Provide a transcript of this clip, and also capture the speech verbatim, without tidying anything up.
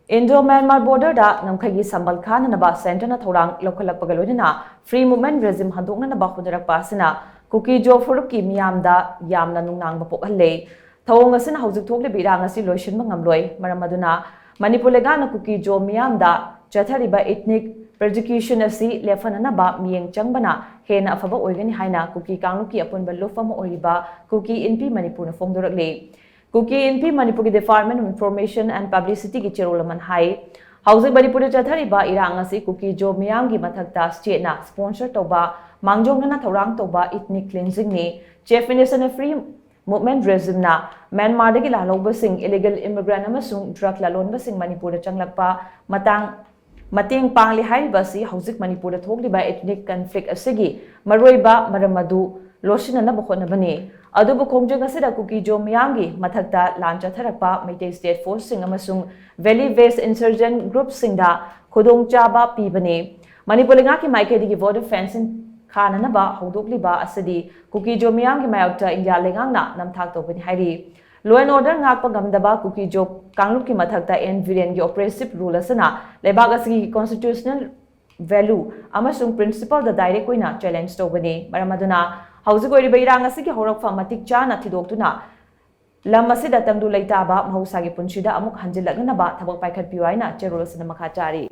Indo Myanmar ꯕꯣꯔꯗꯔꯗ ꯉꯝꯈꯩꯒꯤ ꯁꯝꯕꯜ ꯈꯥꯅꯅꯕ ꯁꯦꯟꯇꯔꯅ ꯊꯧꯔꯥꯡ ꯂꯧꯈꯠꯂꯛꯄꯒ ꯂꯣꯏꯅꯅ ꯐ꯭ꯔꯤ ꯃꯨꯚꯃꯦꯟꯠ ꯔꯦꯖꯤꯝ ꯍꯟꯗꯣꯛꯅꯅꯕ ꯍꯣꯠꯅꯔꯛꯄ ꯑꯁꯤꯅ ꯀꯨꯀꯤ ꯖꯣ ꯐꯨꯔꯨꯞꯀꯤ ꯃꯤꯌꯥꯝꯗ ꯌꯥꯝꯅ ꯅꯨꯡꯅꯥꯡꯕ ꯄꯣꯛꯍꯜꯂꯦ꯫ ꯊꯧꯑꯣꯡ ꯑꯁꯤꯅ ꯍꯧꯖꯤꯛ ꯊꯣꯛꯂꯤꯕ ꯏꯔꯥꯡ ꯑꯁꯤ ꯂꯣꯏꯁꯤꯟꯕ ꯉꯝꯂꯣꯏ꯫ ꯃꯔꯝ ꯑꯗꯨꯅ ꯃꯅꯤꯄꯨꯔ ꯂꯩꯉꯥꯛꯅ ꯀꯨꯀꯤ ꯖꯣ ꯃꯤꯌꯥꯝꯗ ꯆꯠꯊꯔꯤꯕ ethnic persecution ꯑꯁꯤ ꯂꯦꯞꯍꯟꯅꯅꯕ ꯃꯤꯠꯌꯦꯡ ꯆꯪꯕꯅ ꯍꯦꯟꯅ ꯑꯐꯕ ꯑꯣꯏꯒꯅꯤ ꯍꯥꯏꯅ ꯀꯨꯀꯤ ꯀꯥꯡꯂꯨꯞꯀꯤ ꯑꯄꯨꯟꯕ ꯂꯨꯞ ꯑꯃ ꯑꯣꯏꯔꯤꯕ ꯀꯨꯀꯤ ꯏꯟꯄꯤ ꯃꯅꯤꯄꯨꯔꯅ ꯐꯣꯡꯗꯣꯔꯛꯂꯤ꯫ ꯀꯨꯀꯤ ꯏꯟꯄꯤ ꯃꯅꯤꯄꯨꯔꯒꯤ Department of Information and Publicityꯒꯤ ꯆꯦꯔꯣꯜ ꯑꯃꯅ ꯍꯥꯏ, ꯍꯧꯖꯤꯛ ꯃꯅꯤꯄꯨꯔꯗ ꯆꯠꯊꯔꯤꯕ ꯏꯔꯥꯡ ꯑꯁꯤ ꯀꯨꯀꯤ ꯖꯣ ꯃꯤꯌꯥꯝꯒꯤ ꯃꯊꯛꯇ stateꯅ sponsor ꯇꯧꯕ, ꯃꯥꯡꯖꯧꯅꯅ ꯊꯧꯔꯥꯡ ꯇꯧꯕ ethnic cleansingꯅꯤ꯫ Chief Minister and Free Movement Regimeꯅ ꯃ꯭ꯌꯥꯟꯃꯥꯔꯗꯒꯤ ꯂꯥꯜꯍꯧꯕꯁꯤꯡ, illegal immigrant ꯑꯃꯁꯨꯡ drug ꯂꯂꯣꯟꯕꯁꯤꯡ ꯃꯅꯤꯄꯨꯔꯗ ꯆꯪꯂꯛꯄ ꯃꯇꯥꯡ ꯃꯇꯦꯡ ꯄꯥꯡꯂꯤ ꯍꯥꯏꯔꯤꯕ ꯑꯁꯤ ꯍꯧꯖꯤꯛ ꯃꯅꯤꯄꯨꯔꯗ ꯊꯣꯛꯂꯤꯕ ethnic conflict ꯑꯁꯤꯒꯤ ꯃꯔꯨꯑꯣꯏꯕ ꯃꯔꯝ ꯑꯗꯨ ꯂꯣꯠꯁꯤꯟꯅꯅꯕ ꯍꯣꯠꯅꯕꯅꯤ꯫ ꯑꯗꯨꯕꯨ ꯈꯣꯡꯖꯪ ꯑꯁꯤꯗ ꯀꯨꯀꯤ ꯖꯣ ꯃꯤꯌꯥꯝꯒꯤ ꯃꯊꯛꯇ ꯂꯥꯟ ꯆꯠꯊꯔꯛꯄ ꯃꯩꯇꯩ state forceꯁꯤꯡ ꯑꯃꯁꯨꯡ valley based insurgent groupꯁꯤꯡꯗ ꯈꯨꯗꯣꯡꯆꯥꯕ ꯄꯤꯕꯅꯤ꯫ ꯃꯅꯤꯄꯨꯔ ꯂꯩꯉꯥꯛꯀꯤ ꯃꯥꯏꯀꯩꯗꯒꯤ border fencing ꯈꯥꯅꯅꯕ ꯍꯧꯗꯣꯛꯂꯤꯕ ꯑꯁꯤꯗꯤ ꯀꯨꯀꯤ ꯖꯣ ꯃꯤꯌꯥꯝꯒꯤ ꯃꯥꯌꯣꯛꯇ ꯏꯟꯗꯤꯌꯥ ꯂꯩꯉꯥꯛꯅ ꯅꯝꯊꯥꯛ ꯇꯧꯕꯅꯤ ꯍꯥꯏꯔꯤ꯫ Law and order ꯉꯥꯛꯄ ꯉꯝꯗꯕ ꯀꯨꯀꯤ ꯖꯣ ꯀꯥꯡꯂꯨꯞꯀꯤ ꯃꯊꯛꯇ ꯑꯦꯟ ꯕꯤꯔꯦꯟꯒꯤ oppressive rule ꯑꯁꯤꯅ ꯂꯩꯕꯥꯛ ꯑꯁꯤꯒꯤ constitutional value ꯑꯃꯁꯨꯡ principleꯗ direct ꯑꯣꯏꯅ challenge ꯇꯧꯕꯅꯤ꯫ ꯃꯔꯝ ꯑꯗꯨꯅ ꯍꯧꯖꯤꯛ ꯑꯣꯏꯔꯤꯕ ꯏꯔꯥꯡ ꯑꯁꯤꯒꯤ ꯍꯧꯔꯛꯐꯝ ꯃꯇꯤꯛ ꯆꯥꯅ ꯊꯤꯗꯣꯛꯇꯨꯅ ꯂꯝ ꯑꯁꯤꯗ ꯇꯪꯗꯨ ꯂꯩꯇꯥꯕ ꯃꯍꯧꯁꯥꯒꯤ ꯄꯨꯟꯁꯤꯗ ꯑꯃꯨꯛ ꯍꯟꯖꯤꯜꯂꯛꯅꯅꯕ ꯊꯕꯛ ꯄꯥꯏꯈꯠꯄꯤꯌꯨ ꯍꯥꯏꯅ ꯆꯦꯔꯣꯜ ꯑꯁꯤꯅ ꯃꯈꯥ ꯆꯥꯔꯤ꯫